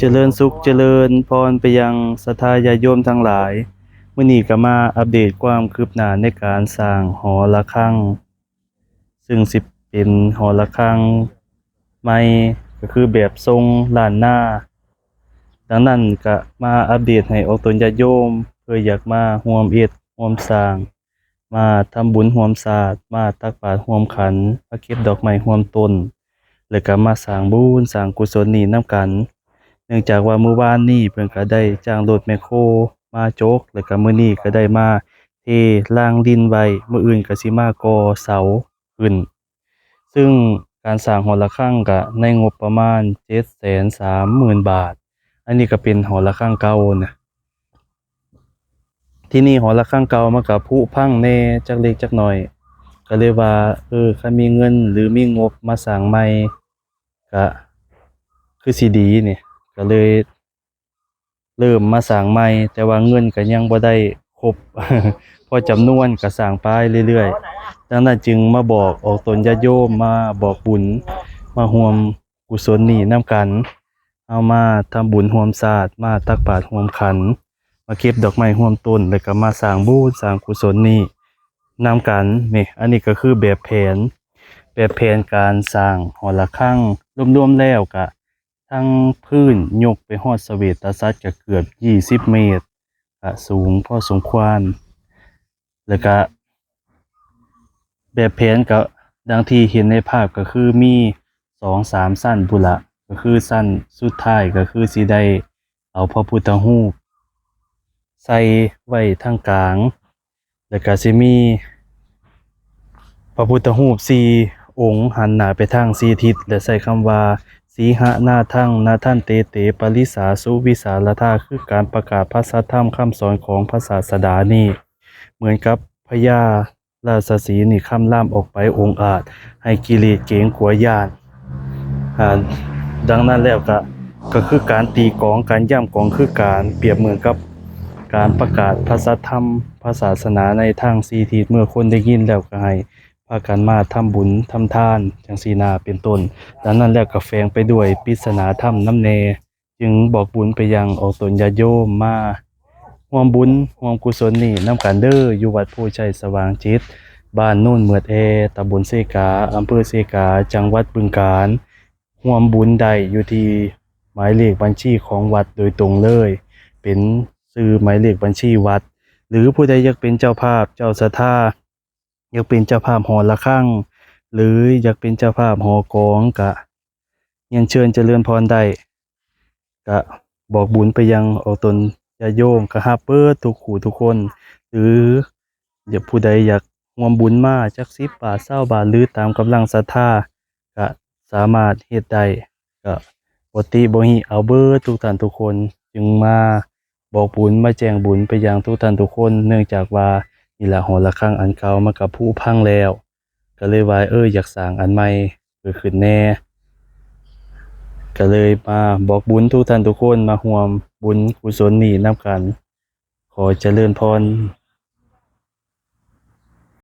ຈະເລີນສຸກຈະເລີນພອນໄປຍັງສັດທາຍາດໂຍມທັງຫຼາຍ. ມື້ນີ້ກໍມາອັບເດດຄວາມຄືບໜ້າໃນການສ້າງຫໍລະຄັງ ຊຶ່ງຊິເປັນຫໍລະຄັງໃໝ່ ກໍຄືແບບຊົງລ້ານນາ. ດັ່ງນັ້ນກໍມາອັບເດດໃຫ້ອອກຕົນຍາດໂຍມ ເພື່ອຢາກມາຮ່ວມເຮັດຮ່ວມສ້າງ ມາທຳບຸນຮ່ວມສາດ ມາຕັກບາດຮ່ວມຂັນ ມາເກັບດອກໄມ້ຮ່ວມຕົ້ນ ແລ້ວກໍມາສ້າງບຸນສ້າງກຸສົນນີ້ນຳກັນ. ເນື່ອງຈາກວ່າມື້ວານນີ້ເພິ່ນກໍໄດ້ຈ້າງລົດແມັກໂຄມາຈົກ ແລ້ວກໍມື້ນີ້ກໍໄດ້ມາເທລາງດິນໄວ້ ມື້ອື່ນກໍຊິມາກໍ່ເສົາຂຶ້ນ. ຊຶ່ງການສ້າງຫໍລະຄັງກໍໃນງົບປະມານເຈັດແສນສາມໝື່ນບາດ. ອັນນີ້ກໍເປັນຫໍລະຄັງເກົ່ານະ. ທີນີ້ຫໍລະຄັງເກົ່າມັນກໍຜຸພັງແດ່ຈັກເລັກຈັກໜ້ອຍ ກໍເລີຍວ່າ ເອີ ຄັນມີເງິນ ຫຼື ມີງົບມາສ້າງໃໝ່ ກະຄືຊິດີນີ້ ກະເລີຍເລີ່ມມາສ້າງໃໝ່ ແຕ່ວ່າເງິນກະຍັງບໍ່ໄດ້ຄົບພໍຈຳນວນ ກະສ້າງໄປເລື້ອຍໆ. ດັ່ງນັ້ນຈຶ່ງມາບອກອອກຕົນຍາດໂຍມ ມາບອກບຸນ ມາຮ່ວມກຸສົນນີ້ນຳກັນ. ເຮົາມາທຳບຸນຮ່ວມສາດ ມາຕັກບາດຮ່ວມຂັນ ມາເກັບດອກໄມ້ຮ່ວມຕົ້ນ ແລ້ວກໍມາສ້າງບຸນສ້າງກຸສົນນີ້ນຳກັນ. ນີ້ ອັນນີ້ກໍຄືແບບແຜນ ແບບແຜນການສ້າງຫໍລະຄັງ. ລວມໆແລ້ວກະທັງພື້ນຍົກໄປຮອດສະເວດຕະສັດກະເກືອບຊາວເມດ ກະສູງພໍສົມຄວນ. ແລ້ວກະແບບແຜນກະດັ່ງທີ່ເຫັນໃນພາບ ກະຄືມີສອງສາມຊັ້ນພຸ້ນລະ ກະຄືຊັ້ນສຸດທ້າຍກະຄືຊິໄດ້ເອົາພະພຸດທະຮູບໃສ່ໄວ້ທາງກາງ ແລ້ວກະຊິມີພະພຸດທະຮູບສີ່ອົງຫັນໜ້າໄປທາງສີ່ທິດ ແລະ ໃຊ້ຄຳວ່າ ສີຫະນາທັງ ນາທັນເຕເຕ ປະລິສາສຸວິສາລະທາ ຄືການປະກາດພະສັດທຳຄຳສອນຂອງພະສາສະດານີ້ ເໝືອນກັບພະຍາ ລາຊະສີນີ້ຄຳລາມອອກໄປອົງອາດ ໃຫ້ກິເລດເກງກົວຢ້ານ. ອາ ດັ່ງນັ້ນແລ້ວກະ ກະຄືການຕີກອງ ການຢ້ຳກອງ ຄືການປຽບເໝືອນກັບການປະກາດພະສັດທຳ ພະສາສະໜາໃນທັງສີ່ທິດ. ເມື່ອຄົນໄດ້ຍິນແລ້ວກະໃຫ້ພາກັນມາທຳບຸນທຳທານ ຈັ່ງຊີ້ນາ ເປັນຕົ້ນ. ດັ່ງນັ້ນແລ້ວກະແຝງໄປດ້ວຍປິດສະໜາທຳນຳແດ່. ຈຶ່ງບອກບຸນໄປຍັງອອກຕົນຍາດໂຍມມາຮ່ວມບຸນຮ່ວມກຸສົນນີ້ນຳກັນເດີ້ ຢູ່ວັດໂພໄຊສະຫວ່າງຈິດ ບ້ານໂນນເໝືອດແອ ຕຳບົນເຊກາ ອຳເພີເຊກາ ຈັງຫວັດບຶງການ. ຮ່ວມບຸນໄດ້ຢູ່ທີ່ໝາຍເລກບັນຊີຂອງວັດໂດຍຕົງເລີຍ ເປັນຊື່ໝາຍເລກບັນຊີວັດ ຫຼື ຜູ້ໃດຢາກເປັນເຈົ້າພາບເຈົ້າສັດທາ ຢາກເປັນເຈົ້າພາບຫໍລະຄັງ ຫຼື ຢາກເປັນເຈົ້າພາບຫໍກອງ ກະຮຽນເຊີນຈະເລີນພອນໄດ້. ກະບອກບຸນໄປຍັງອອກຕົນຍາດໂຍມ ກະຮັບເບີດທຸກຄູ່ທຸກຄົນ ຫຼື ຢາກ ຜູ້ໃດຢາກຮ່ວມບຸນມາຈັກສິບບາດ ຊາວບາດ ຫຼື ຕາມກຳລັງສັດທາ ກະສາມາດເຮັດໄດ້. ກະບໍ່ຕິບໍ່ຫິ ເອົາເບີດທຸກທ່ານທຸກຄົນ ຈຶ່ງມາ ບອກບຸນ ມາແຈ້ງບຸນໄປຍັງທຸກທ່ານທຸກຄົນ ເນື່ອງຈາກວ່ານີ້ລະ ຫໍລະຄັງອັນເກົ່າມັນກະຜຸພັງແລ້ວ ກະເລີຍວ່າ ເອີ ຢາກສ້າງອັນໃໝ່ເກີດຂຶ້ນແດ່ ກະເລີຍມາບອກບຸນທຸກທ່ານທຸກຄົນ ມາຮ່ວມບຸນກຸສົນນີ້ນຳກັນ. ຂໍຈະເລີນພອນ